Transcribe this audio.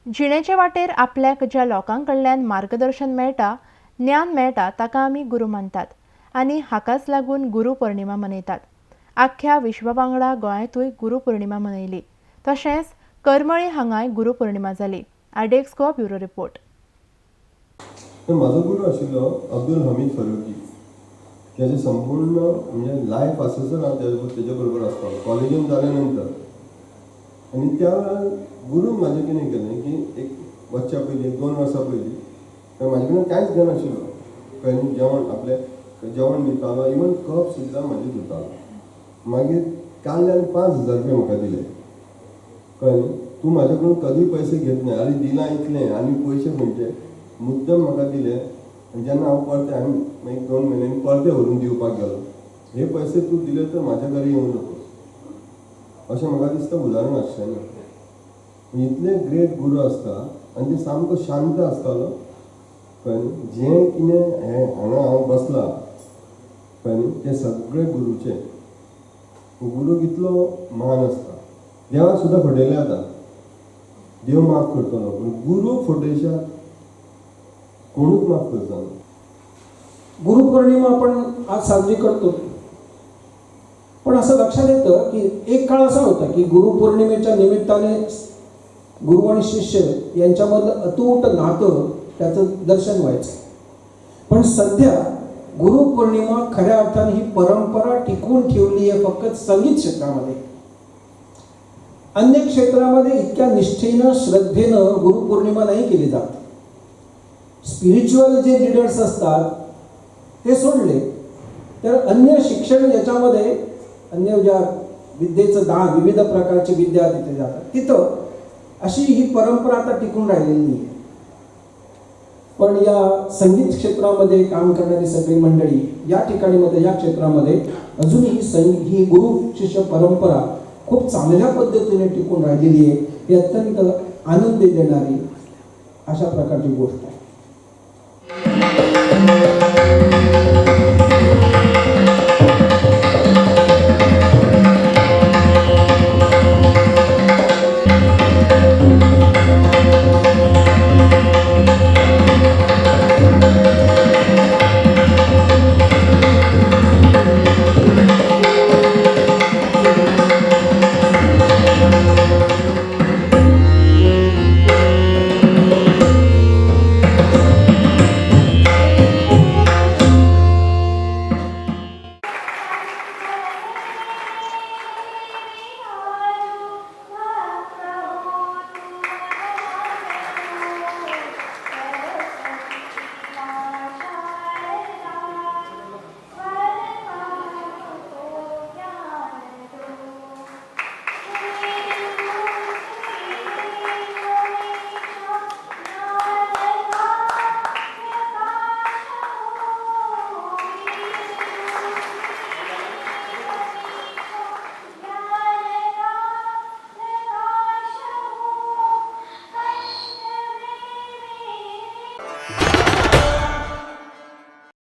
जिणेचे वाटेर आपल्याक ज्या लोकां कडल्यान मार्गदर्शन मेळटा, ज्ञान मेळटा ताका आमी गुरू मानतात आनी हाकाच लागून गुरू पौर्णिमा मनयतात। आख्ख्या विश्वा वांगडा गोंयांतूय गुरू पौर्णिमा मनयली, तशेंच करमळी हांगाय गुरू पौर्णिमा जाली। IDX Goa bureau report. म्हाजो गुरू आशिल्लो अब्दुल हमीद फरुकी, तेजे संपूर्ण म्हणजे लायफ आससर हांव तेजे बरोबर आसतालो कॉलेजीन जाल्या नंतर। आनी त्या वेळार गुरून म्हाजें कितें केलें की एक वचच्या पयलीं, 2 वर्सां पयलीं म्हाजे कडेन कांयच घेनाशिल्लो, कळ्ळें, जेवण आपलें जेवण दितालो, इवन कप सुद्दां म्हाजें धुतालो। मागीर काल्यान 5000 रुपया म्हाका दिले, कळ्ळें, तूं म्हाजे कडून कधी पैसे घेत नाही, आनी दिलां इतलें आनी पयशे खंयचे मुद्दम म्हाका दिले। आनी जेन्ना हांव परते हांवें एक 2 म्हयन्यांनी परते व्हरून दिवपाक गेलो, हे पैसे तूं दिले तर म्हाज्या घरा येवं नकोस अशें म्हाका दिसता उदाहरण आसचें ना। इतले ग्रेट गुरू आसता आनी ते सामको शांत आसतालो, कळ्ळें, जें कितें हें हांगा हांव बसला, कळ्ळें, तें सगळें गुरूचें। गुरू कितलो मान आसता, देवाक सुद्दां फटयले आतां, देव माफ करतलो, पूण गुरू फटयशात कोणूच माफ करचो ना। गुरुपौर्णिमा आपण आज साजरी करतो, पण असं लक्षात येतं की एक काळ असा होता की गुरुपौर्णिमेच्या निमित्ताने गुरु आणि शिष्य यांच्यामधलं अतूट नातं त्याचं दर्शन व्हायचं। पण सध्या गुरुपौर्णिमा खऱ्या अर्थाने ही परंपरा टिकवून ठेवली आहे फक्त संगीत क्षेत्रामध्ये। अन्य क्षेत्रामध्ये इतक्या निष्ठेनं श्रद्धेनं गुरुपौर्णिमा नाही केली जात। स्पिरिच्युअल जे लीडर्स असतात ते सोडले तर अन्य शिक्षण याच्यामध्ये अन्य ज्या विद्येचं दान, विविध प्रकारची विद्या तिथे जातात, तिथं अशी ही परंपरा आता टिकून राहिलेली नाही आहे। पण या संगीत क्षेत्रामध्ये काम करणारी सगळी मंडळी या ठिकाणी मध्ये या क्षेत्रामध्ये अजूनही ही गुरु शिष्य परंपरा खूप चांगल्या पद्धतीने टिकून राहिलेली आहे। ही अत्यंत आनंद देणारी अशा प्रकारची गोष्ट आहे।